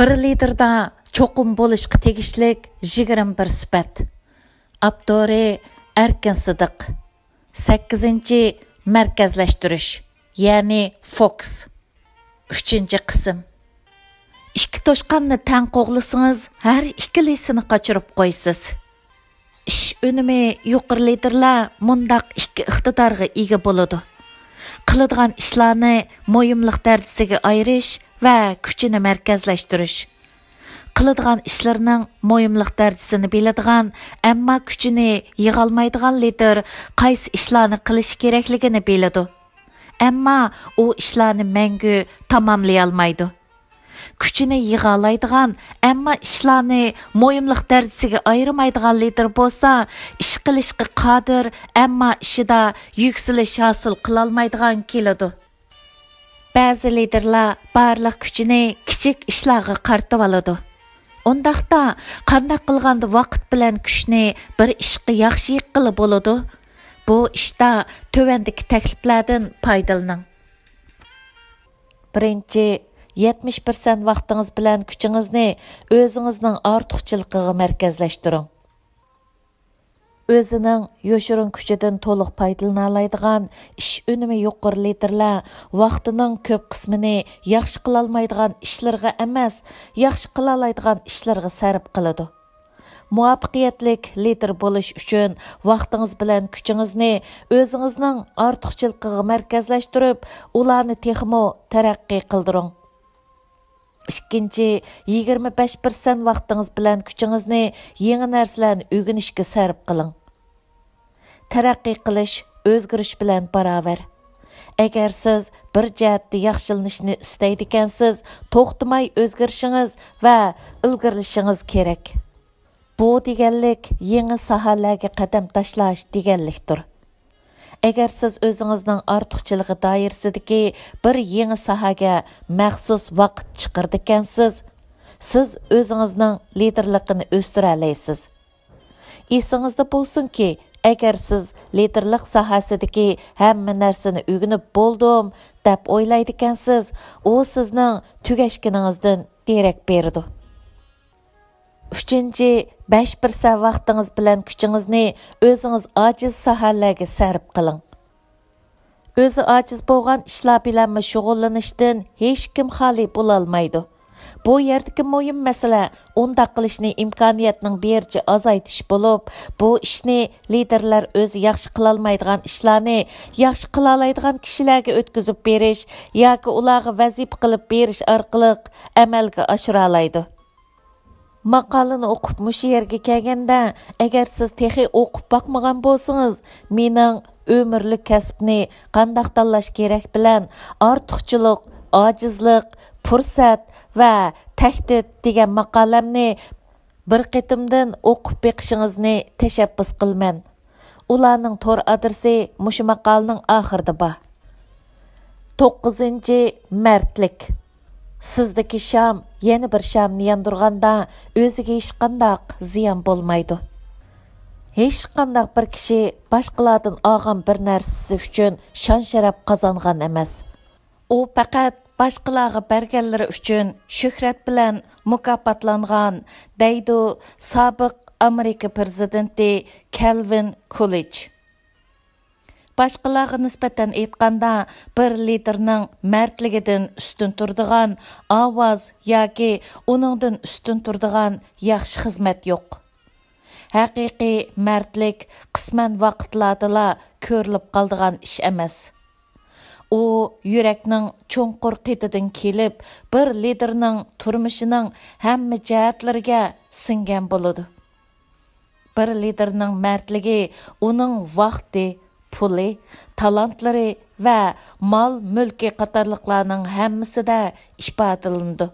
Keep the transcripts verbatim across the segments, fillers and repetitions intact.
بىر لىدىردا چوقۇم بولۇشقا تېگىشلىك يىگىرمە بىر سۈپەت. ئاپتورى: ئەركىن سىدىق. سەككىزىنچى، مەركەزلەشتۈرۈش، يەنى فوكۇس. ئۈچىنچى قىسىم. ئىككى توشقاننى تەڭ قوغلىسىڭىز، ھەر ئىككىلىسىنى قاچۇرۇپ قويىسىز. ئىش ئۈنۈمى يۇقىرى لىدىرلار مۇنداق ئىككى ئىقتىدارغا ئىگە بولىدۇ: قىلىدىغان ئىشلارنى مۇھىملىق دەرىجىسىگە ئايرىش ۋە كۈچىنى مەركەزلەشتۈرۈش. قىلىدىغان ئىشلىرىنىڭ مۇھىملىق دەرىجىسىنى بىلىدىغان، ئەمما كۈچىنى يىغالمايدىغان لىدىر قايسى ئىشلارنى قىلىشى كېرەكلىكىنى بىلىدۇ، ئەمما ئۇ ئىشلارنى مەڭگۈ تاماملىيالمايدۇ. كۈچىنى يىغالايدىغان، ئەمما ئىشلارنى مۇھىملىق دەرىجىسىگە ئايرىمايدىغان لىدىر بولسا، ئىش قىلىشقا قادىر، ئەمما ئىشىدا يۈكسىلىش ھاسىل قىلالمايدىغان كېلىدۇ. بەزى لىدىرلار بارلىق كۈچىنى كىچىك ئىشلارغا قارىتىۋالىدۇ. ئۇنداقتا، قانداق قىلغاندا ۋاقىت بىلەن كۈچنى بىر ئىشقا ياخشى يىغقىلى بولىدۇ؟ بۇ ئىشتا تۆۋەندىكى تەكلىپلەردىن پايدىلىنىڭ. بىرىنچى، يەتمىش پىرسەنت ۋاقتىڭىز بىلەن كۈچىڭىزنى ئۆزىڭىزنىڭ ئارتۇقچىلىقىغا مەركەزلەشتۈرۈڭ. ئۆزىنىڭ يوشۇرۇن كۈچىدىن تولۇق پايدىلىنالايدىغان، ئىش ئۈنۈمى يۇقىرى لىدىرلار ۋاقتىنىڭ كۆپ قىسمىنى ياخشى قىلالمايدىغان ئىشلىرىغا ئەمەس، ياخشى قىلالايدىغان ئىشلىرىغا سەرپ قىلىدۇ. مۇۋەپپەقىيەتلىك لىدىر بولۇش ئۈچۈن ۋاقتىڭىز بىلەن كۈچىڭىزنى ئۆزىڭىزنىڭ ئارتۇقچىلىقىغا مەركەزلەشتۈرۈپ، ئۇلارنى تېخىمۇ تەرەققىي قىلدۇرۇڭ. ئىككىنچى، يىگىرمە بەش پىرسەنت ۋاقتىڭىز بىلەن كۈچىڭىزنى يېڭى نەرسىلەرنى ئۆگىنىشكە سەرپ قىلىڭ. تەرەققىي قىلىش ئۆزگىرىش بىلەن باراۋەر. ئەگەر سىز بىر جەھەتتە ياخشىلىنىشنى ئىستەيدىكەنسىز، توختىماي ئۆزگىرىشىڭىز ۋە ئىلگىرىلىشىڭىز كېرەك. بۇ دېگەنلىك يېڭى ساھەلەرگە قەدەم تاشلاش دېگەنلىكتۇر. ئەگەر سىز ئۆزىڭىزنىڭ ئارتۇقچىلىقى دائىرىسىدىكى بىر يېڭى ساھەگە مەخسۇس ۋاقىت چىقىرىدىكەنسىز، سىز ئۆزىڭىزنىڭ لىدىرلىقىنى ئۆستۈرەلەيسىز. ئېسىڭىزدە بولسۇنكى، ئەگەر سىز لىدىرلىق ساھەسىدىكى ھەممە نەرسىنى ئۆگىنىپ بولدۇم دەپ ئويلايدىكەنسىز، ئۇ سىزنىڭ تۈگەشكىنىڭىزدىن دېرەك بېرىدۇ. ئۈچىنچى، بەش پىرسەنت ۋاقتىڭىز بىلەن كۈچىڭىزنى ئۆزىڭىز ئاجىز ساھەلەرگە سەرپ قىلىڭ. ئۆزى ئاجىز بولغان ئىشلار بىلەنمۇ شۇغۇللىنىشتىن ھېچكىم خالىي بولالمايدۇ. بۇ يەردىكى مۇھىم مەسىلە ئۇنداق قىلىشنى ئىمكانىيەتنىڭ بېرىچە ئازايتىش بولۇپ، بۇ ئىشنى لىدىرلەر ئۆزى ياخشى قىلالمايدىغان ئىشلارنى ياخشى قىلالايدىغان كىشىلەرگە ئۆتكۈزۈپ بېرىش ياكى ئۇلارغا ۋەزىپە قىلىپ بېرىش ئارقىلىق ئەمەلگە ئاشۇرالايدۇ. ماقالىنى ئوقۇپ مۇشۇ يەرگە كەلگەندە، ئەگەر سىز تېخى ئوقۇپ باقمىغان بولسىڭىز، مېنىڭ ئۆمۈرلۈك كەسىپنى قانداق تاللاش كېرەك بىلەن ئارتۇقچىلىق، ئاجىزلىق، پۇرسەت ۋە تەھدىت دېگەن ماقالەمنى بىر قېتىمدىن ئوقۇپ بېقىشىڭىزنى تەشەببۇس قىلىمەن. ئۇلارنىڭ تور ئادرېسى مۇشۇ ماقالىنىڭ ئاخىرىدا بار. توققۇزىنچى، مەردلىك. سىزدىكى شام يەنە بىر شامنى ياندۇرغاندا، ئۆزىگە ھېچقانداق زىيان بولمايدۇ. ھېچقانداق بىر كىشى باشقىلاردىن ئالغان بىر نەرسىسى ئۈچۈن شان-شەرەپ قازانغان ئەمەس. ئۇ پەقەت باشقىلارغا بەرگەنلىرى ئۈچۈن شۆھرەت بىلەن مۇكاپاتلانغان، دەيدۇ سابىق ئامېرىكا پىرېزىدېنتى كەلۋىن كۇلىچ. باشقىلارغا نىسبەتەن ئېيتقاندا، بىر لىدىرنىڭ مەردلىكىدىن ئۈستۈن تۇرىدىغان ئاۋاز ياكى ئۇنىڭدىن ئۈستۈن تۇرىدىغان ياخشى خىزمەت يوق. ھەقىقىي مەردلىك قىسمەن ۋاقىتلاردىلا كۆرۈلۈپ قالىدىغان ئىش ئەمەس. ئۇ يۈرەكنىڭ چوڭقۇر قېتىدىن كېلىپ، بىر لىدىرنىڭ تۇرمۇشىنىڭ ھەممە جەھەتلىرىگە سىڭگەن بولىدۇ. بىر لىدىرنىڭ مەردلىكى ئۇنىڭ ۋاقتى، پۇلى، تالانتلىرى ۋە مال-مۈلكى قاتارلىقلارنىڭ ھەممىسىدە ئىپادىلىنىدۇ.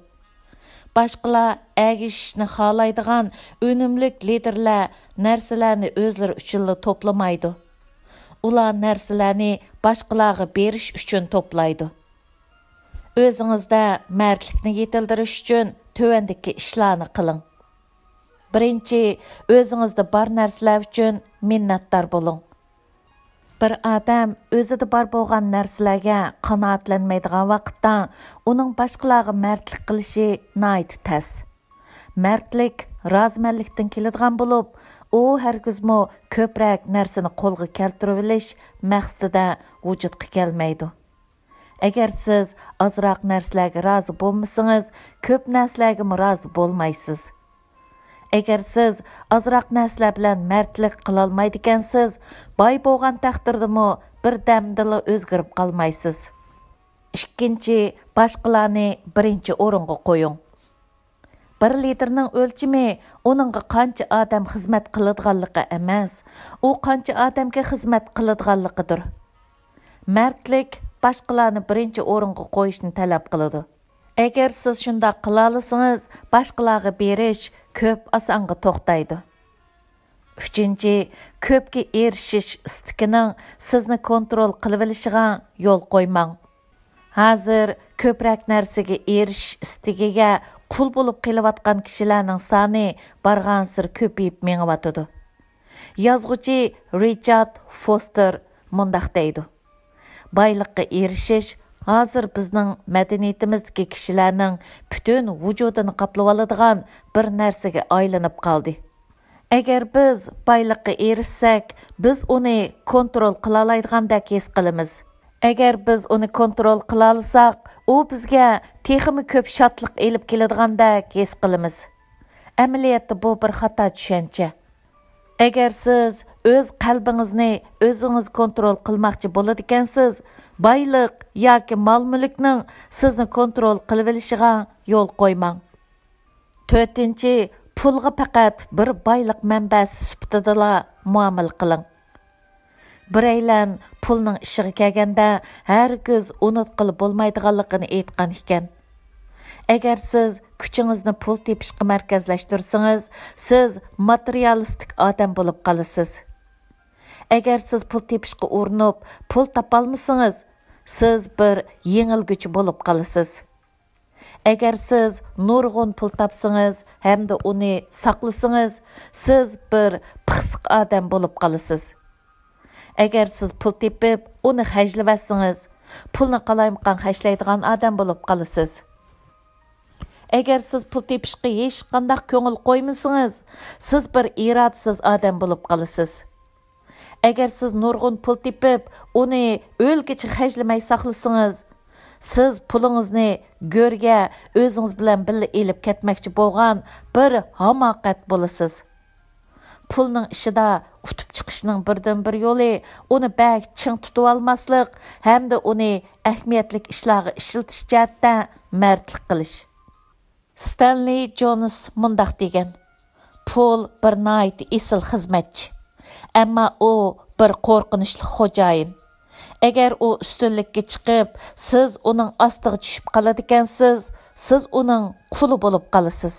باشقىلار ئەگىشىشنى خالايدىغان ئۈنۈملۈك لىدىرلەر نەرسىلەرنى ئۆزلىرى ئۈچۈنلا توپلىمايدۇ. ئۇلار نەرسىلەرنى باشقىلارغا بېرىش ئۈچۈن توپلايدۇ. ئۆزىڭىزدە مەردلىكنى يېتىلدۈرۈش ئۈچۈن تۆۋەندىكى ئىشلارنى قىلىڭ. بىرىنچى، ئۆزىڭىزدە بار نەرسىلەر ئۈچۈن مىننەتدار بولۇڭ. بىر ئادەم ئۆزىدە بار بولغان نەرسىلەرگە قانائەتلەنمەيدىغان ۋاقىتتا، ئۇنىڭ باشقىلارغا مەردلىك قىلىشى ناھايىتى تەس. مەردلىك رازىمەنلىكتىن كېلىدىغان بولۇپ، ئۇ ھەرگىزمۇ كۆپرەك نەرسىنى قولغا كەلتۈرۈۋېلىش مەقسىتىدە ۋۇجۇدقا كەلمەيدۇ. ئەگەر سىز ئازراق نەرسىلەرگە رازى بولمىسىڭىز، كۆپ نەرسىلەرگىمۇ رازى بولمايسىز. ئەگەر سىز ئازراق نەرسىلەر بىلەن مەردلىك قىلالمايدىكەنسىز، باي بولغان تەقدىردىمۇ بىر دەمدىلا ئۆزگىرىپ قالمايسىز. ئىككىنچى، باشقىلارنى بىرىنچى ئورۇنغا قويۇڭ. بىر لىدىرنىڭ ئۆلچىمى ئۇنىڭغا قانچە ئادەم خىزمەت قىلىدىغانلىقى ئەمەس، ئۇ قانچە ئادەمگە خىزمەت قىلىدىغانلىقىدۇر. مەردلىك باشقىلارنى بىرىنچى ئورۇنغا قويۇشنى تەلەپ قىلىدۇ. ئەگەر سىز شۇنداق قىلالىسىڭىز، باشقىلارغا بېرىش كۆپ ئاسانغا توختايدۇ. ئۈچىنچى، كۆپكە ئېرىشىش ئىستىكىنىڭ سىزنى كونترول قىلىۋېلىشىغا يول قويماڭ. ھازىر كۆپرەك نەرسىگە ئېرىشىش ئىستىكىگە قۇل بولۇپ قېلىۋاتقان كىشىلەرنىڭ سانى بارغانسېرى كۆپىيىپ مېڭىۋاتىدۇ. يازغۇچى رىچارد فوستېر مۇنداق دەيدۇ: «بايلىققا ئېرىشىش ھازىر بىزنىڭ مەدەنىيىتىمىزدىكى كىشىلەرنىڭ پۈتۈن ۋۇجۇدىنى قاپلىۋالىدىغان بىر نەرسىگە ئايلىنىپ قالدى.» ئەگەر بىز بايلىققا ئېرىشسەك، بىز ئۇنى كونترول قىلالايدىغاندەك ھېس قىلىمىز. ئەگەر بىز ئۇنى كونترول قىلالىساق، ئۇ بىزگە تېخىمۇ كۆپ شادلىق ئېلىپ كېلىدىغاندەك ھېس قىلىمىز. ئەمەلىيەتتە بۇ بىر خاتا چۈشەنچە. ئەگەر سىز ئۆز قەلبىڭىزنى ئۆزىڭىز كونترول قىلماقچى بولىدىكەنسىز، بايلىق ياكى مال-مۈلۈكنىڭ سىزنى كونترول قىلىۋېلىشىغا يول قويماڭ. تۆتىنچى، پۇلغا پەقەت بىر بايلىق مەنبەسى سۈپىتىدىلا مۇئامىلە قىلىڭ. بىرەيلەن پۇلنىڭ ئىشىغا كەلگەندە ھەرگىز ئۇنتقىلى بولمايدىغانلىقىنى ئېيتقان ئىكەن. ئەگەر سىز كۈچىڭىزنى پۇل تېپىشقا مەركەزلەشتۈرسىڭىز، سىز ماتېرىيالىستىك ئادەم بولۇپ قالىسىز. ئەگەر سىز پۇل تېپىشقا ئۇرۇنۇپ، پۇل تاپالمىسىڭىز، سىز بىر يېڭىلگۈچى بولۇپ قالىسىز. ئەگەر سىز نۇرغۇن پۇل تاپسىڭىز ھەمدە ئۇنى ساقلىسىڭىز، سىز بىر پىخسىق ئادەم بولۇپ قالىسىز. ئەگەر سىز پۇل تېپىپ، ئۇنى خەجلىۋەتسىڭىز، پۇلنى قالايمىقان خەجلەيدىغان ئادەم بولۇپ قالىسىز. ئەگەر سىز پۇل تېپىشقا ھېچقانداق كۆڭۈل قويمىسىڭىز، سىز بىر ئىرادىسىز ئادەم بولۇپ قالىسىز. ئەگەر سىز نۇرغۇن پۇل تېپىپ، ئۇنى ئۆلگىچە خەجلىمەي ساقلىسىڭىز، سىز پۇلىڭىزنى گۆرگە ئۆزىڭىز بىلەن بىللە ئېلىپ كەتمەكچى بولغان بىر ھاماقەت بولىسىز. پۇلنىڭ ئىشىدا ئۇتۇپ چىقىشنىڭ بىردىنبىر يولى ئۇنى بەك چىڭ تۇتۇۋالماسلىق ھەمدە ئۇنى ئەھمىيەتلىك ئىشلارغا ئىشلىتىش جەھەتتە مەردلىك قىلىش. ستەنلى جونس مۇنداق دېگەن: «پۇل بىر ناھايىتى ئېسىل خىزمەتچى، ئەمما ئۇ بىر قورقۇنچلۇق خوجايىن. ئەگەر ئۇ ئۈستۈنلۈككە چىقىپ، سىز ئۇنىڭ ئاستىغا چۈشۈپ قالىدىكەنسىز، سىز ئۇنىڭ قۇلى بولۇپ قالىسىز.»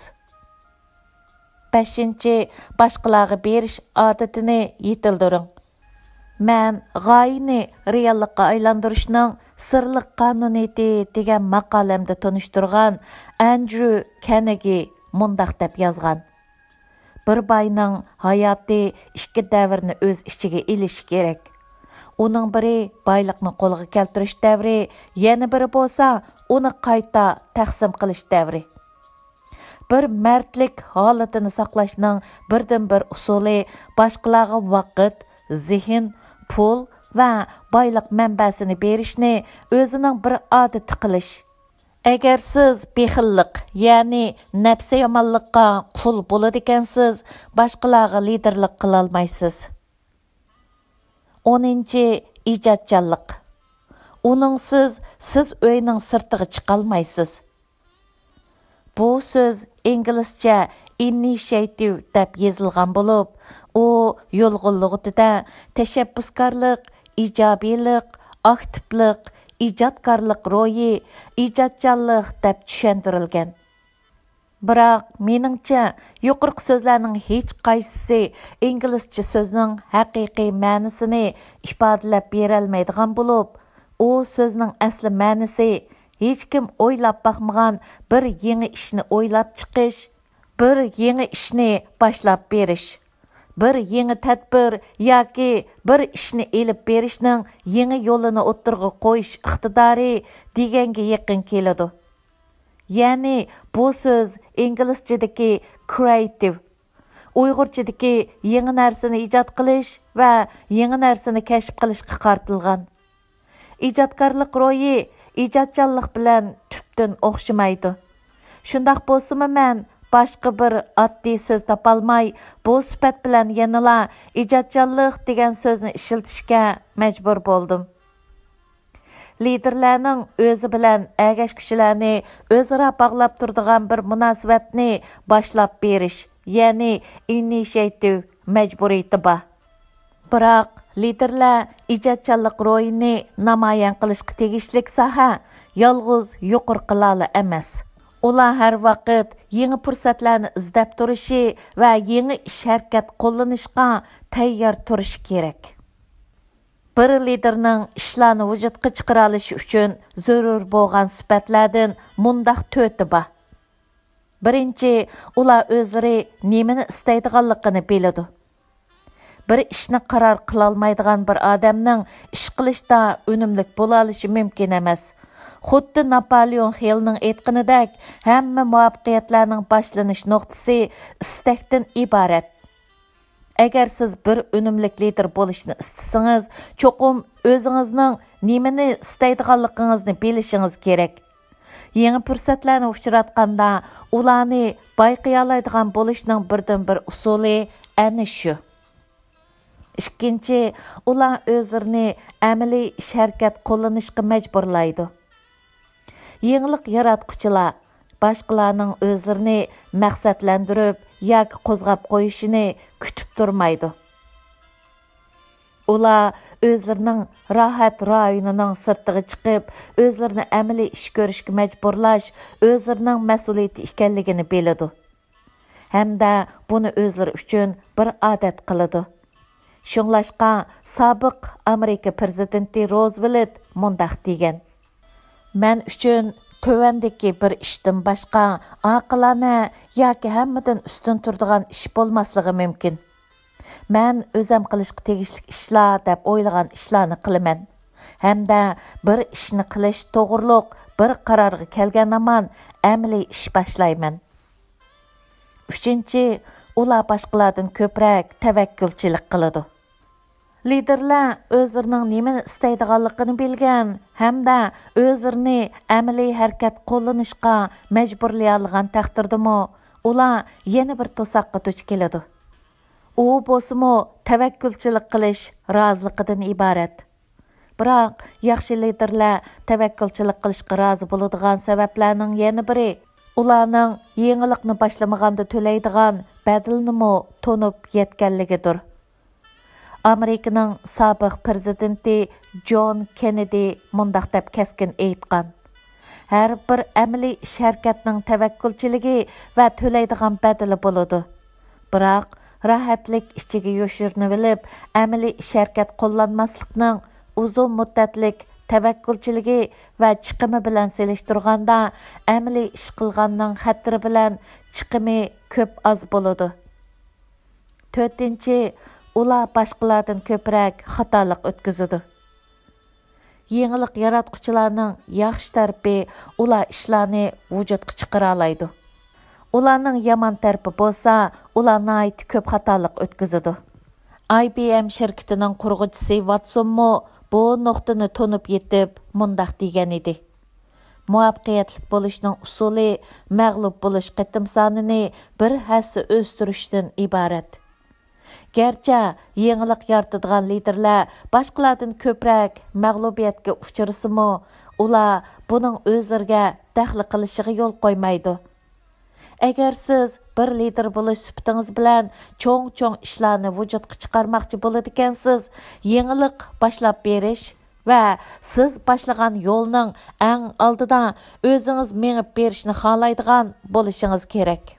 بەشىنچى، باشقىلارغا بېرىش ئادىتىنى يېتىلدۈرۈڭ. مەن غايىنى رېئاللىققا ئايلاندۇرۇشنىڭ سىرلىق قانۇنىيىتى دېگەن ماقالەمدە تونۇشتۇرغان ئەندريۇ كەننېگى مۇنداق دەپ يازغان: «بىر باينىڭ ھاياتى ئىككى دەۋرنى ئۆز ئىچىگە ئېلىشى كېرەك. ئۇنىڭ بىرى بايلىقنى قولغا كەلتۈرۈش دەۋرى، يەنە بىرى بولسا ئۇنى قايتا تەقسىم قىلىش دەۋرى.» بىر مەردلىك ھالىتىنى ساقلاشنىڭ بىردىنبىر ئۇسۇلى باشقىلارغا ۋاقىت، زېھىن، پۇل ۋە بايلىق مەنبەسىنى بېرىشنى ئۆزىنىڭ بىر ئادىتى قىلىش. ئەگەر سىز بېخىللىق، يەنى نەپسى يامانلىققا قۇل بولىدىكەنسىز، باشقىلارغا لىدىرلىق قىلالمايسىز. ئونىنچى، ئىجادچانلىق. ئۇنىڭسىز سىز ئۆينىڭ سىرتىغا چىقالمايسىز. بۇ سۆز ئىنگلىزچە ئىنىشىياتىۋ دەپ يېزىلغان بولۇپ، ئۇ يۇلغۇن لۇغىتىدە تەشەببۇسكارلىق، ئىجابىيلىق، ئاكتىپلىق، ئىجادكارلىق روھى، ئىجادچانلىق دەپ چۈشەندۈرۈلگەن. بىراق، مېنىڭچە، يۇقىرىقى سۆزلەرنىڭ ھېچقايسىسى ئىنگلىزچە سۆزنىڭ ھەقىقىي مەنىسىنى ئىپادىلەپ بېرەلمەيدىغان بولۇپ، ئۇ سۆزنىڭ ئەسلى مەنىسى ھېچكىم ئويلاپ باقمىغان بىر يېڭى ئىشنى ئويلاپ چىقىش، بىر يېڭى ئىشنى باشلاپ بېرىش، بىر يېڭى تەدبىر ياكى بىر ئىشنى ئېلىپ بېرىشنىڭ يېڭى يولىنى ئوتتۇرىغا قويۇش ئىقتىدارى دېگەنگە يېقىن كېلىدۇ. يەنى بۇ سۆز ئىنگلىزچىدىكى كرېئېتىۋ، ئۇيغۇرچىدىكى يېڭى نەرسىنى ئىجاد قىلىش ۋە يېڭى نەرسىنى كەشىپ قىلىشقا قارىتىلغان. ئىجادكارلىق روھى ئىجادچانلىق بىلەن تۈپتىن ئوخشىمايدۇ. شۇنداق بولسىمۇ، مەن باشقا بىر ئاددىي سۆز تاپالماي، بۇ سۈپەت بىلەن يەنىلا ئىجادچانلىق دېگەن سۆزنى ئىشلىتىشكە مەجبۇر بولدۇم. لىدېرلەرنىڭ ئۆزى بىلەن ئەگەشكۈچىلەرنى ئۆزئارا باغلاپ تۇرىدىغان بىر مۇناسىۋەتنى باشلاپ بېرىش، يەنى ئىنىشىياتىۋ مەجبۇرىيىتى بار. بىراق، لىدېرلەر ئىجادچانلىق روھىنى نامايان قىلىشقا تېگىشلىك ساھە يالغۇز يۇقىرىقى لالە ئەمەس. ئۇلار ھەر ۋاقىت يېڭى پۇرسەتلەرنى ئىزدەپ تۇرۇشى ۋە يېڭى ئىش ھەرىكەت قوللىنىشقا تەييار تۇرۇشى كېرەك. بىر لىدېرنىڭ ئىشلارنى ۋۇجۇدقا چىقىرالىشى ئۈچۈن زۆرۈر بولغان سۈپەتلەردىن مۇنداق تۆتى بار. بىرىنچى، ئۇلار ئۆزلىرى نېمىنى ئىستەيدىغانلىقىنى بىلىدۇ. بىر ئىشنى قارار قىلالمايدىغان بىر ئادەمنىڭ ئىش قىلىشتا ئۈنۈملۈك بولالىشى مۇمكىن ئەمەس. خۇددى ناپالېئون خىلنىڭ ئېيتقىنىدەك، ھەممە مۇۋەپپەقىيەتلەرنىڭ باشلىنىش نۇقتىسى ئىستەكتىن ئىبارەت. ئەگەر سىز بىر ئۈنۈملۈك لىدېر بولۇشنى ئىستىسىڭىز، چوقۇم ئۆزىڭىزنىڭ نېمىنى ئىستەيدىغانلىقىڭىزنى بىلىشىڭىز كېرەك. يېڭى پۇرسەتلەرنى ئۇچراتقاندا، ئۇلارنى بايقىيالايدىغان بولۇشنىڭ بىردىنبىر ئۇسۇلى ئەنە شۇ. ئىككىنچى، ئۇلار ئۆزلىرىنى ئەمەلىي ئىش-ھەرىكەت قوللىنىشقا مەجبۇرلايدۇ. يېڭىلىق ياراتقۇچىلار باشقىلارنىڭ ئۆزلىرىنى مەقسەتلەندۈرۈپ ياكى قوزغاپ قويۇشىنى كۈتۈپ تۇرمايدۇ. ئۇلار ئۆزلىرىنىڭ راھەت رايونىنىڭ سىرتىغا چىقىپ، ئۆزلىرىنى ئەمەلىي ئىش كۆرۈشكە مەجبۇرلاش ئۆزلىرىنىڭ مەسئۇلىيىتى ئىكەنلىكىنى بىلىدۇ. ھەمدە بۇنى ئۆزلىرى ئۈچۈن بىر ئادەت قىلىدۇ. شۇڭلاشقا، سابىق ئامېرىكا پىرېزىدېنتى روزۋېلت مۇنداق دېگەن: «مەن ئۈچۈن تۆۋەندىكى بىر ئىشتىن باشقا ئاقىلانە ياكى ھەممىدىن ئۈستۈن تۇرىدىغان ئىش بولماسلىقى مۇمكىن. مەن ئۆزەم قىلىشقا تېگىشلىك ئىشلار دەپ ئويلىغان ئىشلارنى قىلىمەن. ھەمدە بىر ئىشنى قىلىش توغرۇلۇق بىر قارارغا كەلگەن ھامان ئەمەلىي ئىش باشلايمەن.» ئۈچىنچى، ئۇلار باشقىلاردىن كۆپرەك تەۋەككۈلچىلىك قىلىدۇ. لىدېرلەر ئۆزلىرىنىڭ نېمىنى ئىستەيدىغانلىقىنى بىلگەن ھەمدە ئۆزلىرىنى ئەمەلىي ھەرىكەت قوللىنىشقا مەجبۇرلىيالىغان تەقدىردىمۇ، ئۇلار يەنە بىر توساققا دۇچ كېلىدۇ. ئۇ بولسىمۇ تەۋەككۈلچىلىك قىلىش رازىلىقىدىن ئىبارەت. بىراق، ياخشى لىدېرلەر تەۋەككۈلچىلىك قىلىشقا رازى بولىدىغان سەۋەبلەرنىڭ يەنە بىرى، ئۇلارنىڭ يېڭىلىقنى باشلىمىغاندا تۆلەيدىغان بەدىلىنىمۇ تونۇپ يەتكەنلىكىدۇر. ئامېرىكىنىڭ سابىق پىرېزىدېنتى جون كېننېدى مۇنداق دەپ كەسكىن ئېيتقان: «ھەر بىر ئەمەلىي ئىش-ھەرىكەتنىڭ تەۋەككۈلچىلىكى ۋە تۆلەيدىغان بەدىلى بولىدۇ. بىراق، راھەتلىك ئىچىگە يوشۇرۇنۇۋېلىپ، ئەمەلىي ئىش-ھەرىكەت قوللانماسلىقنىڭ ئۇزۇن مۇددەتلىك تەۋەككۈلچىلىكى ۋە چىقىمى بىلەن سېلىشتۇرغاندا، ئەمەلىي ئىش قىلغاننىڭ خەتىرى بىلەن چىقىمى كۆپ ئاز بولىدۇ.» تۆتىنچى، ئۇلار باشقىلاردىن كۆپرەك خاتالىق ئۆتكۈزىدۇ. يېڭىلىق ياراتقۇچىلارنىڭ ياخشى تەرىپى، ئۇلار ئىشلارنى ۋۇجۇدقا چىقىرالايدۇ. ئۇلارنىڭ يامان تەرىپى بولسا، ئۇلار ناھايىتى كۆپ خاتالىق ئۆتكۈزىدۇ. ئاي بى ئېم شىركىتىنىڭ قۇرغۇچىسى ۋاتسونمۇ بۇ نۇقتىنى تونۇپ يېتىپ، مۇنداق دېگەن ئىدى: «مۇۋەپپەقىيەتلىك بولۇشنىڭ ئۇسۇلى مەغلۇپ بولۇش قېتىم سانىنى بىر ھەسسە ئۆستۈرۈشتىن ئىبارەت.» گەرچە يېڭىلىق يارىتىدىغان لىدېرلەر باشقىلاردىن كۆپرەك مەغلۇبىيەتكە ئۇچرىسىمۇ، ئۇلار بۇنىڭ ئۆزلىرىگە دەخلى قىلىشىغا يول قويمايدۇ. ئەگەر سىز بىر لىدېر بولۇش سۈپىتىڭىز بىلەن چوڭ-چوڭ ئىشلارنى ۋۇجۇدقا چىقارماقچى بولىدىكەنسىز، يېڭىلىق باشلاپ بېرىش ۋە سىز باشلىغان يولنىڭ ئەڭ ئالدىدا ئۆزىڭىز مېڭىپ بېرىشنى خالايدىغان بولۇشىڭىز كېرەك.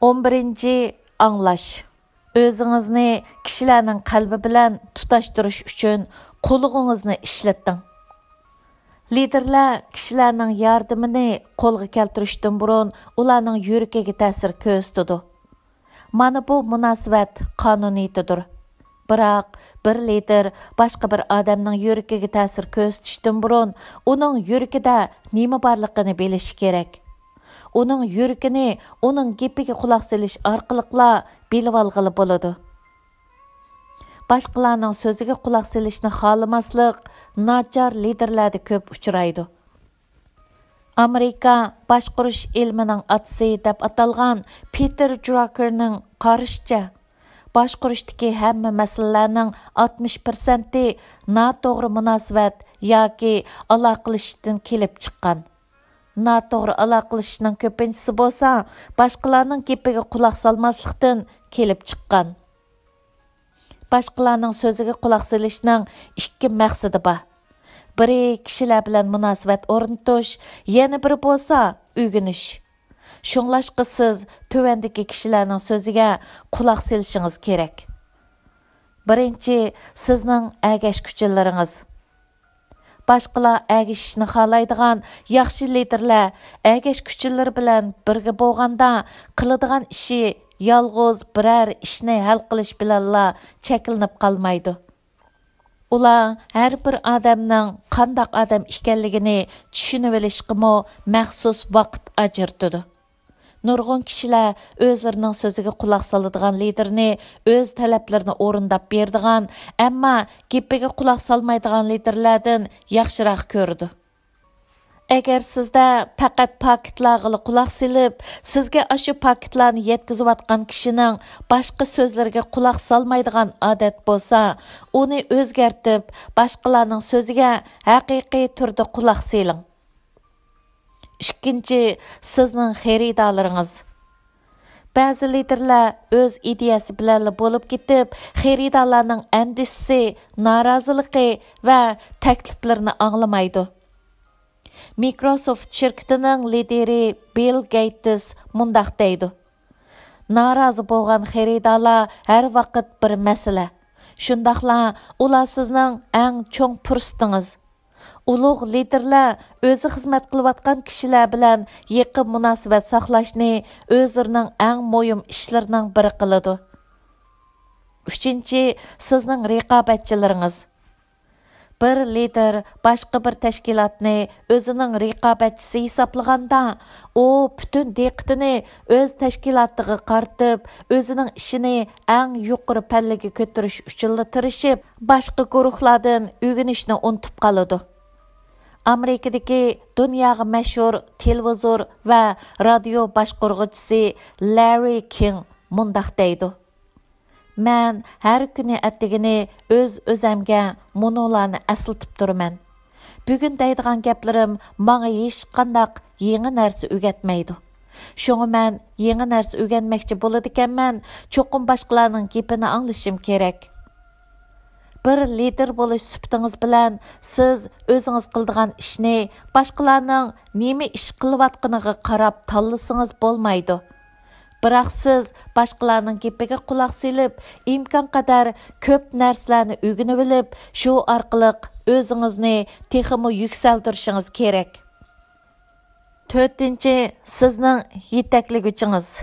ئون بىرىنچى، ئاڭلاش. ئۆزىڭىزنى كىشىلەرنىڭ قەلبى بىلەن تۇتاشتۇرۇش ئۈچۈن قۇلىقىڭىزنى ئىشلىتىڭ. لىدېرلەر كىشىلەرنىڭ ياردىمىنى قولغا كەلتۈرۈشتىن بۇرۇن ئۇلارنىڭ يۈرىكىگە تەسىر كۆرسىتىدۇ. مانا بۇ مۇناسىۋەت قانۇنىيىتىدۇر. بىراق، بىر لىدېر باشقا بىر ئادەمنىڭ يۈرىكىگە تەسىر كۆرسىتىشتىن بۇرۇن، ئۇنىڭ يۈرىكىدە نېمە بارلىقىنى بىلىشى كېرەك. ئۇنىڭ يۈرىكىنى ئۇنىڭ گېپىگە قۇلاق سېلىش ئارقىلىقلا بىلىۋالغىلى بولىدۇ. باشقىلارنىڭ سۆزىگە قۇلاق سېلىشنى خالىماسلىق ناچار لىدېرلەردە كۆپ ئۇچرايدۇ. ئامېرىكا باشقۇرۇش ئىلمىنىڭ ئاتىسى دەپ ئاتالغان پېتېر دراكېرنىڭ قارىشىچە، باشقۇرۇشتىكى ھەممە مەسىلىلەرنىڭ ئاتمىش پىرسەنتى ناتوغرا مۇناسىۋەت ياكى ئالاقىلىشىشتىن كېلىپ چىققان. ناتوغرا ئالاقىلىشىشنىڭ كۆپىنچىسى بولسا باشقىلارنىڭ گېپىگە قۇلاق سالماسلىقتىن كېلىپ چىققان. باشقىلارنىڭ سۆزىگە قۇلاق سېلىشنىڭ ئىككى مەقسىتى بار. بىرى كىشىلەر بىلەن مۇناسىۋەت ئورنىتىش، يەنە بىرى بولسا ئۆگىنىش. شۇڭلاشقا سىز تۆۋەندىكى كىشىلەرنىڭ سۆزىگە قۇلاق سېلىشىڭىز كېرەك. بىرىنچى، سىزنىڭ ئەگەشكۈچىلىرىڭىز. باشقىلار ئەگىشىشنى خالايدىغان ياخشى لىدېرلەر ئەگەشكۈچىلىرى بىلەن بىرگە بولغاندا قىلىدىغان ئىشى يالغۇز بىرەر ئىشنى ھەل قىلىش بىلەنلا چەكلىنىپ قالمايدۇ. ئۇلار ھەر بىر ئادەمنىڭ قانداق ئادەم ئىكەنلىكىنى چۈشىنىۋېلىشقىمۇ مەخسۇس ۋاقىت ئاجرىتىدۇ. نۇرغۇن كىشىلەر ئۆزلىرىنىڭ سۆزىگە قۇلاق سالىدىغان لىدېرنى ئۆز تەلەپلىرىنى ئورۇنداپ بېرىدىغان، ئەمما گېپىگە قۇلاق سالمايدىغان لىدېرلەردىن ياخشىراق كۆرىدۇ. ئەگەر سىزدە پەقەت پاكىتلارغىلا قۇلاق سېلىپ، سىزگە ئاشۇ پاكىتلارنى يەتكۈزۈۋاتقان كىشىنىڭ باشقا سۆزلىرىگە قۇلاق سالمايدىغان ئادەت بولسا، ئۇنى ئۆزگەرتىپ، باشقىلارنىڭ سۆزىگە ھەقىقىي تۈردە قۇلاق سېلىڭ. ئىككىنچى، سىزنىڭ خېرىدارلىرىڭىز. بەزى لىدېرلەر ئۆز ئىدىيەسى بىلەنلا بولۇپ كېتىپ، خېرىدارلارنىڭ ئەندىشىسى، نارازىلىقى ۋە تەكلىپلىرىنى ئاڭلىمايدۇ. مىكروسوفت شىركىتىنىڭ لىدىرى بىل گېيتس مۇنداق دەيدۇ: «نارازى بولغان خېرىدارلار ھەر ۋاقىت بىر مەسىلە. شۇنداقلا ئۇلار سىزنىڭ ئەڭ چوڭ پۇرسىتىڭىز.» ئۇلۇغ لىدېرلەر ئۆزى خىزمەت قىلىۋاتقان كىشىلەر بىلەن يېقىن مۇناسىۋەت ساقلاشنى ئۆزلىرىنىڭ ئەڭ مۇھىم ئىشلىرىنىڭ بىرى قىلىدۇ. ئۈچىنچى، سىزنىڭ رىقابەتچىلىرىڭىز. بىر لىدېر باشقا بىر تەشكىلاتنى ئۆزىنىڭ رىقابەتچىسى ھېسابلىغاندا، ئۇ پۈتۈن دىققىتىنى ئۆز تەشكىلاتىغا قارىتىپ، ئۆزىنىڭ ئىشىنى ئەڭ يۇقىرى پەللىگە كۆتۈرۈش ئۈچۈنلا تىرىشىپ، باشقا گۇرۇھلاردىن ئۆگىنىشنى ئۇنتۇپ قالىدۇ. ئامېرىكىدىكى دۇنياغا مەشھۇر تېلېۋىزور ۋە رادىيو باشقۇرغۇچىسى لاررى كىڭ مۇنداق دەيدۇ: «مەن ھەر كۈنى ئەتىگىنى ئۆز-ئۆزەمگە مۇنۇلارنى ئەسلىتىپ تۇرىمەن. بۈگۈن دەيدىغان گەپلىرىم ماڭا ھېچقانداق يېڭى نەرسە ئۆگەتمەيدۇ. شۇڭا مەن يېڭى نەرسە ئۆگەنمەكچى بولىدىكەنمەن، چوقۇم باشقىلارنىڭ گېپىنى ئاڭلىشىم كېرەك.» بىر لىدېر بولۇش سۈپىتىڭىز بىلەن سىز ئۆزىڭىز قىلىدىغان ئىشنى باشقىلارنىڭ نېمە ئىش قىلىۋاتقىنىغا قاراپ تاللىسىڭىز بولمايدۇ. بىراق سىز باشقىلارنىڭ گېپىگە قۇلاق سېلىپ، ئىمكانقەدەر كۆپ نەرسىلەرنى ئۆگىنىۋېلىپ، شۇ ئارقىلىق ئۆزىڭىزنى تېخىمۇ يۈكسەلدۈرۈشىڭىز كېرەك. تۆتىنچى، سىزنىڭ يېتەكلىگۈچىڭىز.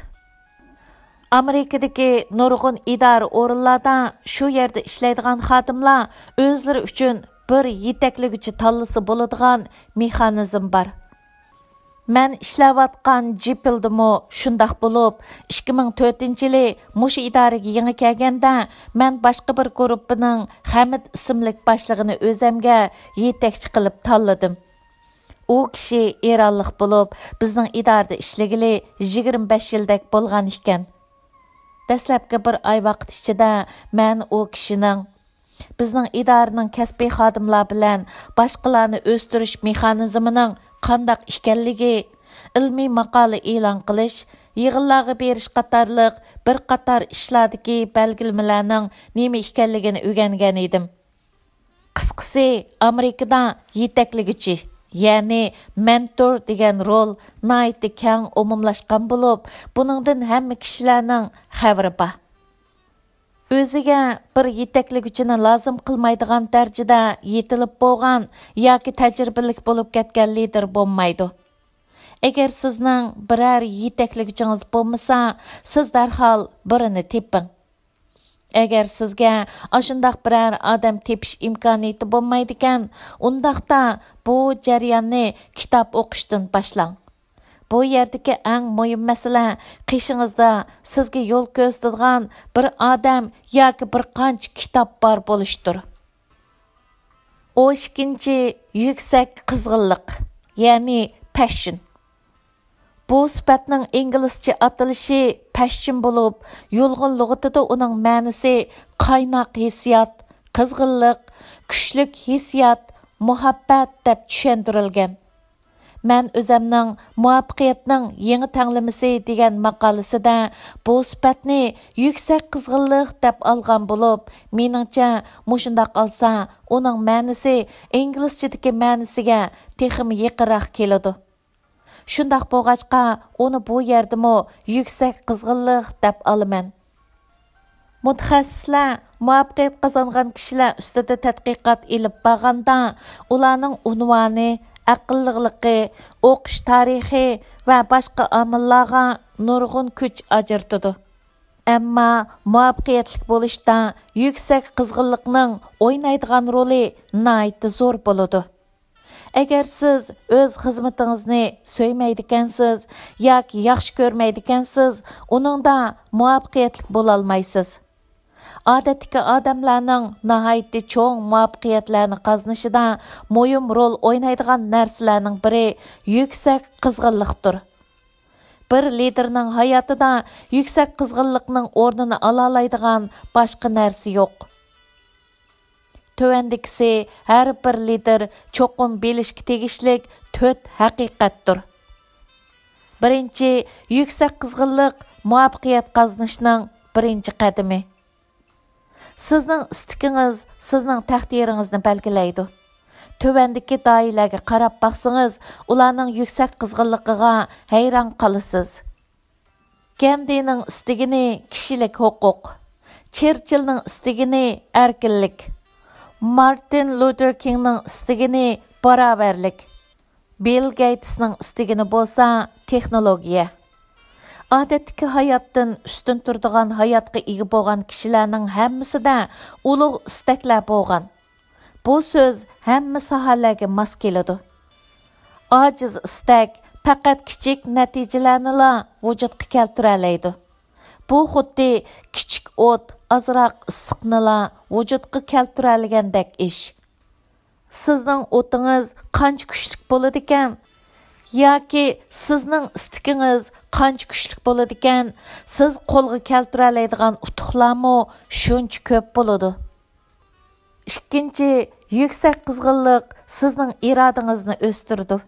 ئامېرىكىدىكى نۇرغۇن ئىدارە ئورۇنلاردا شۇ يەردە ئىشلەيدىغان خادىملار ئۆزلىرى ئۈچۈن بىر يېتەكلىگۈچى تاللىسا بولىدىغان مېخانىزم بار. مەن ئىشلەۋاتقان جىپىلدىمۇ شۇنداق بولۇپ، ئىككى مىڭ تۆتىنچى يىلى مۇشۇ ئىدارىگە يېڭى كەلگەندە، مەن باشقا بىر گۇرۇپپىنىڭ خەمىت ئىسىملىك باشلىقىنى ئۆزەمگە يېتەكچى قىلىپ تاللىدىم. ئۇ كىشى ئىرانلىق بولۇپ، بىزنىڭ ئىدارىدە ئىشلىگىلى يىگىرمە بەش يىلدەك بولغان ئىكەن. دەسلەپكى بىر ئاي ۋاقىت ئىچىدە مەن ئۇ كىشىنىڭ بىزنىڭ ئىدارىنىڭ كەسپىي خادىملار بىلەن باشقىلارنى ئۆستۈرۈش مېخانىزمىنىڭ قانداق ئىكەنلىكى، ئىلمىي ماقالە ئېلان قىلىش، يىغىنلارغا بېرىش قاتارلىق بىر قاتار ئىشلاردىكى بەلگىلىمىلەرنىڭ نېمە ئىكەنلىكىنى ئۆگەنگەن ئىدىم. قىسقىسى، ئامېرىكىدا يېتەكلىگۈچى، يەنى مېنتور دېگەن رول ناھايىتى كەڭ ئومۇملاشقان بولۇپ، بۇنىڭدىن ھەممە كىشىلەرنىڭ خەۋىرى بار. ئۆزىگە بىر يېتەكلىگۈچىنى لازىم قىلمايدىغان دەرىجىدە يېتىلىپ بولغان ياكى تەجرىبىلىك بولۇپ كەتكەن لىدېر بولمايدۇ. ئەگەر سىزنىڭ بىرەر يېتەكلىگۈچىڭىز بولمىسا، سىز دەرھال بىرىنى تېپىڭ. ئەگەر سىزگە ئاشۇنداق بىرەر ئادەم تېپىش ئىمكانىيىتى بولمايدىكەن، ئۇنداقتا بۇ جەرياننى كىتاب ئوقۇشتىن باشلاڭ. بۇ يەردىكى ئەڭ مۇھىم مەسىلە قېشىڭىزدا سىزگە يول كۆرسىتىدىغان بىر ئادەم ياكى بىر قانچە كىتاب بار بولۇشتۇر. ئون ئىككىنچى، يۈكسەك قىزغىنلىق، يەنى پەششىن. بۇ سۈپەتنىڭ ئىنگلىزچە ئاتىلىشى پەششىن بولۇپ، يۇلغۇن لۇغىتىدا ئۇنىڭ مەنىسى قايناق ھېسسىيات، قىزغىنلىق، كۈچلۈك ھېسسىيات، مۇھەببەت دەپ چۈشەندۈرۈلگەن. مەن ئۆزەمنىڭ مۇۋەپپەقىيەتنىڭ يېڭى تەڭلىمىسى دېگەن ماقالىسىدە بۇ سۈپەتنى يۈكسەك قىزغىنلىق دەپ ئالغان بولۇپ، مېنىڭچە، مۇشۇنداق ئالسا، ئۇنىڭ مەنىسى ئىنگلىزچىدىكى مەنىسىگە تېخىمۇ يېقىنراق كېلىدۇ. شۇنداق بولغاچقا، ئۇنى بۇ يەردىمۇ يۈكسەك قىزغىنلىق دەپ ئالىمەن. مۇتەخەسسىسلەر مۇۋەپپەقىيەت قازانغان كىشىلەر ئۈستىدە تەتقىقات ئېلىپ بارغاندا، ئۇلارنىڭ ئۇنۋانى، ئەقىللىقلىقى، ئوقۇش تارىخى ۋە باشقا ئامىللارغا نۇرغۇن كۈچ ئاجرىتىدۇ. ئەمما مۇۋەپپەقىيەتلىك بولۇشتا يۈكسەك قىزغىنلىقنىڭ ئوينايدىغان رولى ناھايىتى زور بولىدۇ. ئەگەر سىز ئۆز خىزمىتىڭىزنى سۆيمەيدىكەنسىز ياكى ياخشى كۆرمەيدىكەنسىز، ئۇنىڭدا مۇۋەپپەقىيەتلىك بولالمايسىز. ئادەتتىكى ئادەملەرنىڭ ناھايىتى چوڭ مۇۋەپپەقىيەتلەرنى قازىنىشىدا مۇھىم رول ئوينايدىغان نەرسىلەرنىڭ بىرى يۈكسەك قىزغىنلىقتۇر. بىر لىدېرنىڭ ھاياتىدا يۈكسەك قىزغىنلىقنىڭ ئورنىنى ئالالايدىغان باشقا نەرسە يوق. تۆۋەندىكىسى ھەر بىر لىدېر چوقۇم بىلىشكە تېگىشلىك تۆت ھەقىقەتتۇر. بىرىنچى، يۈكسەك قىزغىنلىق مۇۋەپپەقىيەت قازىنىشنىڭ بىرىنچى قەدىمى. سىزنىڭ ئىستىكىڭىز سىزنىڭ تەقدىرىڭىزنى بەلگىلەيدۇ. تۆۋەندىكى داھىيلەرگە قاراپ باقسىڭىز، ئۇلارنىڭ يۈكسەك قىزغىنلىقىغا ھەيران قالىسىز. گەندىنىڭ ئىستىكىنى كىشىلىك ھوقۇق، چېرچىلنىڭ ئىستىكىنى ئەركىنلىك، مارتىن لۇتېر كىڭنىڭ ئىستىكىنى باراۋەرلىك، بىل گېيتسنىڭ ئىستىكىنى بولسا تېخنولوگىيە. ئادەتتىكى ھاياتتىن ئۈستۈن تۇرىدىغان ھاياتقا ئىگە بولغان كىشىلەرنىڭ ھەممىسىدە ئۇلۇغ ئىستەكلەر بولغان. بۇ سۆز ھەممە ساھەلەرگە ماس كېلىدۇ. ئاجىز ئىستەك پەقەت كىچىك نەتىجىلەرنىلا ۋۇجۇدقا كەلتۈرەلەيدۇ. بۇ خۇددى كىچىك ئوت ئازراق ئىسسىقنىلا ۋۇجۇدقا كەلتۈرەلىگەندەك ئىش. سىزنىڭ ئوتىڭىز قانچە كۈچلۈك بولىدىكەن؟ ياكى سىزنىڭ ئىستىكىڭىز قانچە كۈچلۈك بولىدىكەن؟ سىز قولغا كەلتۈرەلەيدىغان ئۇتۇقلارمۇ شۇنچە كۆپ بولىدۇ. ئىككىنچى، يۈكسەك قىزغىنلىق سىزنىڭ ئىرادىڭىزنى ئۆستۈرىدۇ.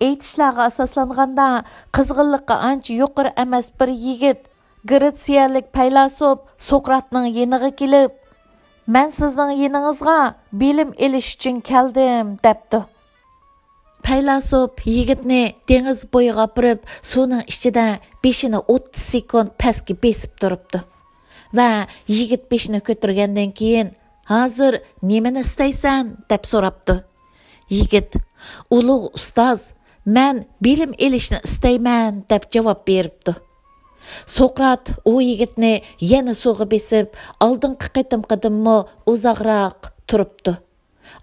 ئېيتىشلارغا ئاساسلانغاندا، قىزغىنلىقى ئانچە يۇقىرى ئەمەس بىر يىگىت گرېتسىيەلىك پەيلاسوپ سوقراتنىڭ يېنىغا كېلىپ، «مەن سىزنىڭ يېنىڭىزغا بىلىم ئېلىش ئۈچۈن كەلدىم» دەپتۇ. پەيلاسوپ يىگىتنى دېڭىز بويىغا ئاپىرىپ، سۇنىڭ ئىچىدە بېشىنى ئوتتۇز سېكۇنت پەسكە بېسىپ تۇرۇپتۇ. ۋە يىگىت بېشىنى كۆتۈرگەندىن كېيىن، «ھازىر نېمىنى ئىستەيسەن؟» دەپ سوراپتۇ. يىگىت، «ئۇلۇغ ئۇستاز، مەن بىلىم ئېلىشنى ئىستەيمەن» دەپ جاۋاب بېرىپتۇ. سوقرات ئۇ يىگىتنى يەنە سۇغا بېسىپ، ئالدىنقى قېتىمقىدىنمۇ ئۇزاقراق تۇرۇپتۇ.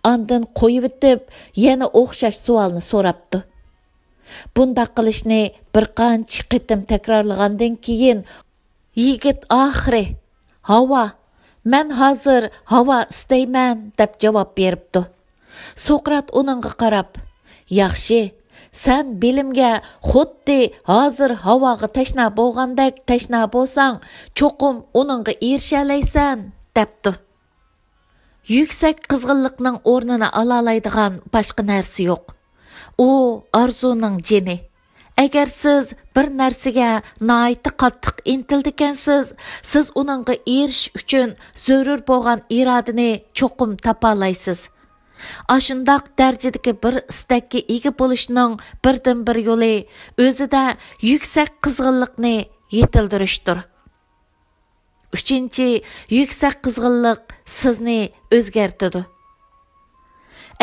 ئاندىن قويۇۋېتىپ، يەنە ئوخشاش سوئالنى سوراپتۇ. بۇنداق قىلىشنى بىر قانچە قېتىم تەكرارلىغاندىن كېيىن، يىگىت ئاخىرى، «ھاۋا، مەن ھازىر ھاۋا ئىستەيمەن» دەپ جاۋاب بېرىپتۇ. سوقرات ئۇنىڭغا قاراپ، «ياخشى، سەن بىلىمگە خۇددى ھازىر ھاۋاغا تەشنا بولغاندەك تەشنا بولساڭ، چوقۇم ئۇنىڭغا ئېرىشەلەيسەن» دەپتۇ. يۈكسەك قىزغىنلىقنىڭ ئورنىنى ئالالايدىغان باشقا نەرسە يوق. ئۇ ئارزۇنىڭ جېنى. ئەگەر سىز بىر نەرسىگە ناھايىتى قاتتىق ئىنتىلىدىكەنسىز، سىز ئۇنىڭغا ئېرىشىش ئۈچۈن زۆرۈر بولغان ئىرادىنى چوقۇم تاپالايسىز. ئاشۇنداق دەرىجىدىكى بىر ئىستەككە ئىگە بولۇشنىڭ بىردىنبىر يولى ئۆزىدە يۈكسەك قىزغىنلىقنى يېتىلدۈرۈشتۇر. ئۈچىنچى، يۈكسەك قىزغىنلىق سىزنى ئۆزگەرتىدۇ.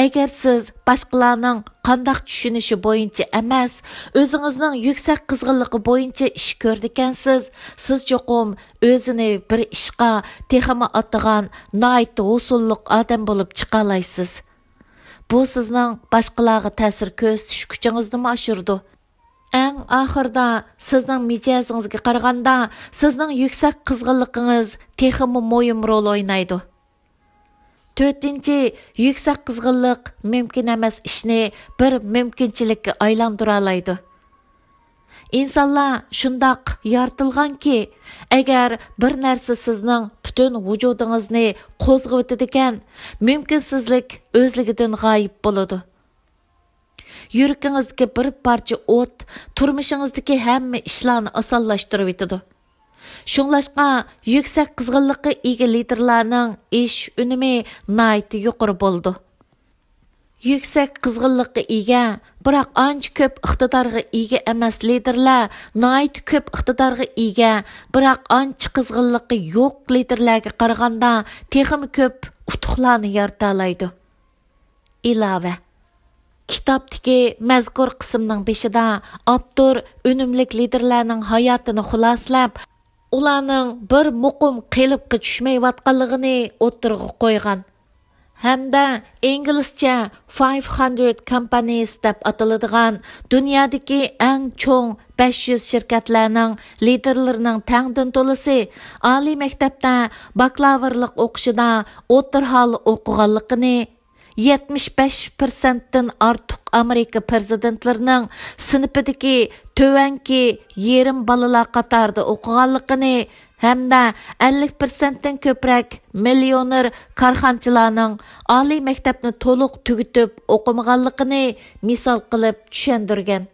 ئەگەر سىز باشقىلارنىڭ قانداق چۈشىنىشى بويىچە ئەمەس، ئۆزىڭىزنىڭ يۈكسەك قىزغىنلىقى بويىچە ئىش كۆرىدىكەنسىز، سىز چوقۇم ئۆزىنى بىر ئىشقا تېخىمۇ ئاتىغان ناھايىتى ھوسۇللۇق ئادەم بولۇپ چىقالايسىز. بۇ سىزنىڭ باشقىلارغا تەسىر كۆرسىتىش كۈچىڭىزنىمۇ ئاشۇرىدۇ. ئەڭ ئاخىرىدا، سىزنىڭ مىجەزىڭىزگە قارىغاندا، سىزنىڭ يۈكسەك قىزغىنلىقىڭىز تېخىمۇ مۇھىم رول ئوينايدۇ. تۆتىنچى، يۈكسەك قىزغىنلىق مۇمكىن ئەمەس ئىشنى بىر مۇمكىنچىلىككە ئايلاندۇرالايدۇ. ئىنسانلار شۇنداق يارىتىلغانكى، ئەگەر بىر نەرسە سىزنىڭ پۈتۈن ۋۇجۇدىڭىزنى قوزغىۋېتىدىكەن، مۇمكىنسىزلىك ئۆزلۈكىدىن غايىب بولىدۇ. يۈرىكىڭىزدىكى بىر پارچە ئوت تۇرمۇشىڭىزدىكى ھەممە ئىشلارنى ئاسانلاشتۇرۇۋېتىدۇ. شۇڭلاشقا، يۈكسەك قىزغىنلىققا ئىگە لىدېرلارنىڭ ئىش ئۈنۈمى ناھايىتى يۇقىرى بولىدۇ. يۈكسەك قىزغىنلىققا ئىگە، بىراق ئانچە كۆپ ئىقتىدارغا ئىگە ئەمەس لىدېرلار ناھايىتى كۆپ ئىقتىدارغا ئىگە، بىراق ئانچە قىزغىنلىقى يوق لىدېرلارغا قارىغاندا تېخىمۇ كۆپ ئۇتۇقلارنى يارىتالايدۇ. ئىلاۋە. كىتابتىكى مەزكۇر قىسىمنىڭ بېشىدا ئاپتور ئۈنۈملۈك لىدېرلارنىڭ ھاياتىنى خۇلاسىلەپ، ئۇلارنىڭ بىر مۇقىم قېلىپقا چۈشمەيۋاتقانلىقىنى ئوتتۇرىغا قويغان ھەمدە ئىنگلىزچە فايف ھەندرىد كامپانىيس دەپ ئاتىلىدىغان دۇنيادىكى ئەڭ چوڭ بەش يۈز شىركەتلەرنىڭ لىدېرلىرىنىڭ تەڭدىن تولىسى ئالىي مەكتەپتە باكلاۋۇرلۇق ئوقۇشىدا ئوتتۇرا ھال ئوقۇغانلىقىنى، يەتمىش بەش پىرسەنتتىن ئارتۇق ئامېرىكا پىرېزىدېنتلىرىنىڭ سىنىپىدىكى تۆۋەنكى يېرىم بالىلار قاتارىدا ئوقۇغانلىقىنى ھەمدە ئەللىك پىرسەنتتىن كۆپرەك مىليونېر كارخانىچىلارنىڭ ئالىي مەكتەپنى تولۇق تۈگىتىپ ئوقۇمىغانلىقىنى مىسال قىلىپ چۈشەندۈرگەن.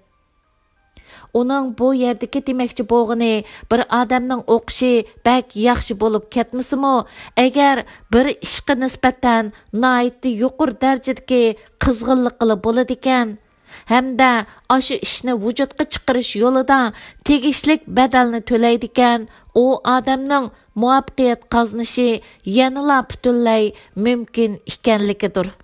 ئۇنىڭ بۇ يەردىكى دېمەكچى بولغىنى، بىر ئادەمنىڭ ئوقۇشى بەك ياخشى بولۇپ كەتمىسىمۇ، ئەگەر بىر ئىشقا نىسبەتەن ناھايىتى يۇقىرى دەرىجىدىكى قىزغىنلىقىلا بولىدىكەن، ھەمدە ئاشۇ ئىشنى ۋۇجۇدقا چىقىرىش يولىدا تېگىشلىك بەدەلنى تۆلەيدىكەن، ئۇ ئادەمنىڭ مۇۋەپپەقىيەت قازىنىشى يەنىلا پۈتۈنلەي مۇمكىن ئىكەنلىكىدۇر.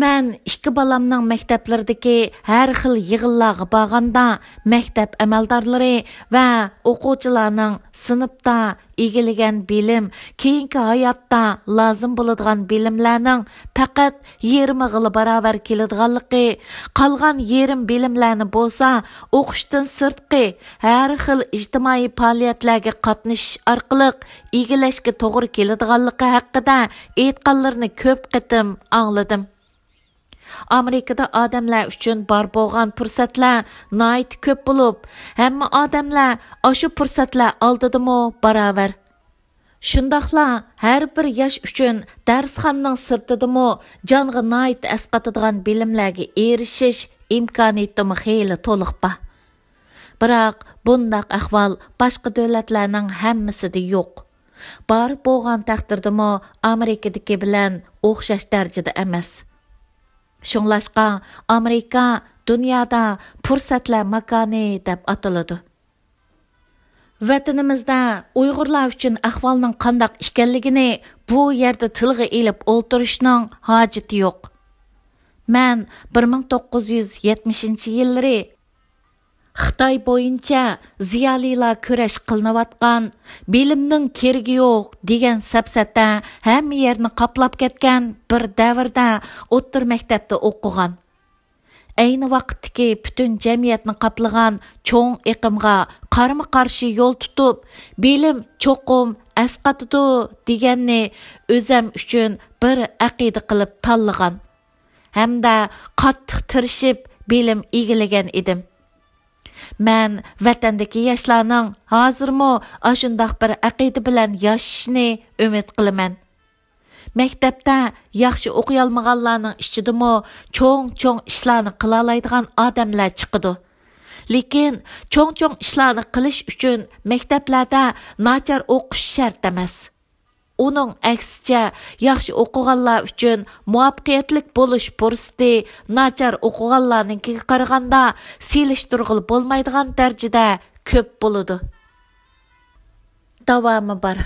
مەن ئىككى بالامنىڭ مەكتەپلىرىدىكى ھەر خىل يىغىنلارغا بارغاندا، مەكتەپ ئەمەلدارلىرى ۋە ئوقۇغۇچىلارنىڭ سىنىپتا ئىگىلىگەن بىلىم، كېيىنكى ھاياتتا لازىم بولىدىغان بىلىملەرنىڭ پەقەت يېرىمىغىلا باراۋەر كېلىدىغانلىقى، قالغان يېرىم بىلىملەرنى بولسا ئوقۇشتىن سىرتقى ھەر خىل ئىجتىمائىي پائالىيەتلەرگە قاتنىشىش ئارقىلىق ئىگىلەشكە توغرا كېلىدىغانلىقى ھەققىدە ئېيتقانلىرىنى كۆپ قېتىم ئاڭلىدىم. ئامېرىكىدا ئادەملەر ئۈچۈن بار بولغان پۇرسەتلەر ناھايىتى كۆپ بولۇپ، ھەممە ئادەملەر ئاشۇ پۇرسەتلەر ئالدىدىمۇ باراۋەر. شۇنداقلا ھەر بىر ياش ئۈچۈن دەرسخانىنىڭ سىرتىدىمۇ جانغا ناھايىتى ئەسقاتىدىغان بىلىملەرگە ئېرىشىش ئىمكانىيىتىمۇ خېلى تولۇق بار. بىراق بۇنداق ئەھۋال باشقا دۆلەتلەرنىڭ ھەممىسىدە يوق. بار بولغان تەقدىردىمۇ ئامېرىكىدىكى بىلەن ئوخشاش دەرىجىدە ئەمەس. شۇڭلاشقا ئامېرىكا دۇنيادا پۇرسەتلەر ماكانى دەپ ئاتىلىدۇ. ۋەتىنىمىزدە ئۇيغۇرلار ئۈچۈن ئەھۋالنىڭ قانداق ئىكەنلىكىنى بۇ يەردە تىلغا ئېلىپ ئولتۇرۇشنىڭ ھاجىتى يوق. مەن بىر مىڭ توققۇز يۈز يەتمىشىنچى يىللىرى خىتاي بويىچە زىيالىيلار كۈرەش قىلىنىۋاتقان، بىلىمنىڭ كېرىكى يوق دېگەن سەپسەتە ھەممە يەرنى قاپلاپ كەتكەن بىر دەۋردە ئوتتۇرا مەكتەپتە ئوقۇغان. ئەينى ۋاقىتتىكى پۈتۈن جەمئىيەتنى قاپلىغان چوڭ ئېقىمغا قارمۇ قارشى يول تۇتۇپ، بىلىم چوقۇم ئەسقاتىدۇ دېگەننى ئۆزەم ئۈچۈن بىر ئەقىدە قىلىپ تاللىغان ھەمدە قاتتىق تىرىشىپ بىلىم ئىگىلىگەن ئىدىم. مەن ۋەتەندىكى ياشلارنىڭ ھازىرمۇ ئاشۇنداق بىر ئەقىدە بىلەن ياشىشىنى ئۈمىد قىلىمەن. مەكتەپتە ياخشى ئوقۇيالمىغانلارنىڭ ئىچىدىمۇ چوڭ-چوڭ ئىشلارنى قىلالايدىغان ئادەملەر چىقىدۇ. لېكىن چوڭ-چوڭ ئىشلارنى قىلىش ئۈچۈن مەكتەپلەردە ناچار ئوقۇش شەرت ئەمەس. ئۇنىڭ ئەكسىچە، ياخشى ئوقۇغانلار ئۈچۈن مۇۋەپپەقىيەتلىك بولۇش پۇرسىتى ناچار ئوقۇغانلارنىڭكىگە قارىغاندا سېلىشتۇرغىلى بولمايدىغان دەرىجىدە كۆپ بولىدۇ. داۋامى بار.